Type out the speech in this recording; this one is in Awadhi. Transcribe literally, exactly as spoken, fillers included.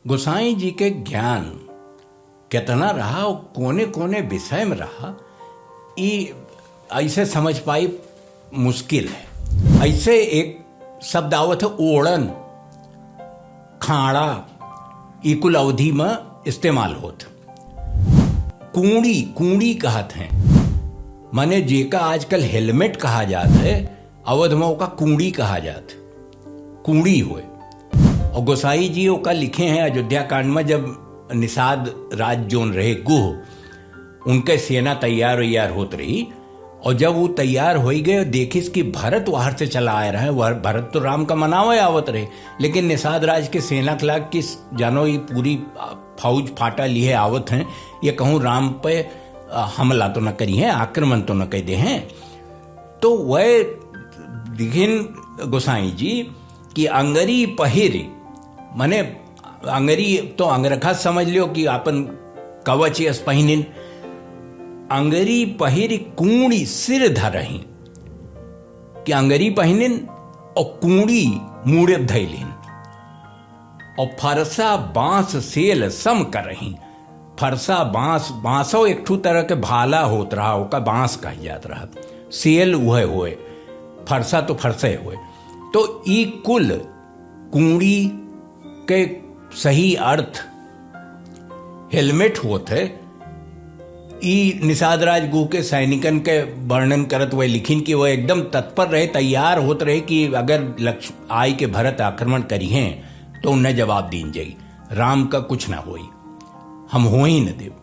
गोसाई जी के ज्ञान केतना रहा और कोने कोने विषय में रहा, ई ऐसे समझ पाई मुश्किल है। ऐसे एक शब्द आवत है ओड़न, खाड़ा, ई कुल अवधि में इस्तेमाल होत। कूड़ी, कूड़ी कहत हैं, माने जेका आजकल हेलमेट कहा जात है, अवध में ओका कूड़ी कहा जात, कूड़ी होए। और गोसाई जी ओका लिखे हैं अयोध्या कांड में, जब निषाद राज जोन रहे गुह, उनके सेना तैयार वैयार होत रही, और जब वो तैयार होई गए, देखिस कि भरत वहार से चला आए रहे, वह भरत तो राम का मनावे आवत रहे, लेकिन निषाद राज के सेना के लाग कि जानो ये पूरी फौज फाटा लिए आवत हैं, ये कहूँ राम पे, अ, हमला तो न करी हैं, आक्रमण तो न कर दे हैं। तो वह दिखिन गोसाई जी कि अंगरी पहिर, माने अंगरी तो अंगरखा समझ लियो कि आपन कवच यस पहिनिन, अंगरी पहिर कूड़ी सिर धरही, कि अंगरी पहिनिन और कूड़ी मूड़े धैलिन और फरसा बांस सेल सम करही। फरसा बांस, बांसो एक ठू तरह के भाला होत रहा, ओका बांस कह जात रहा, सेल उहे होए, फरसा तो फरसे होए। तो ई कुल कूड़ी के सही अर्थ हेलमेट होत है। ई निषाद राज गुह के सैनिकन के वर्णन करत वह लिखिन कि वह एकदम तत्पर रहे, तैयार होत रहे कि अगर लक्ष्म-, आई के भरत आक्रमण करी हैं तो उन्हें जवाब दीन जाई, राम का कुछ ना होई, हम हो ही न देव।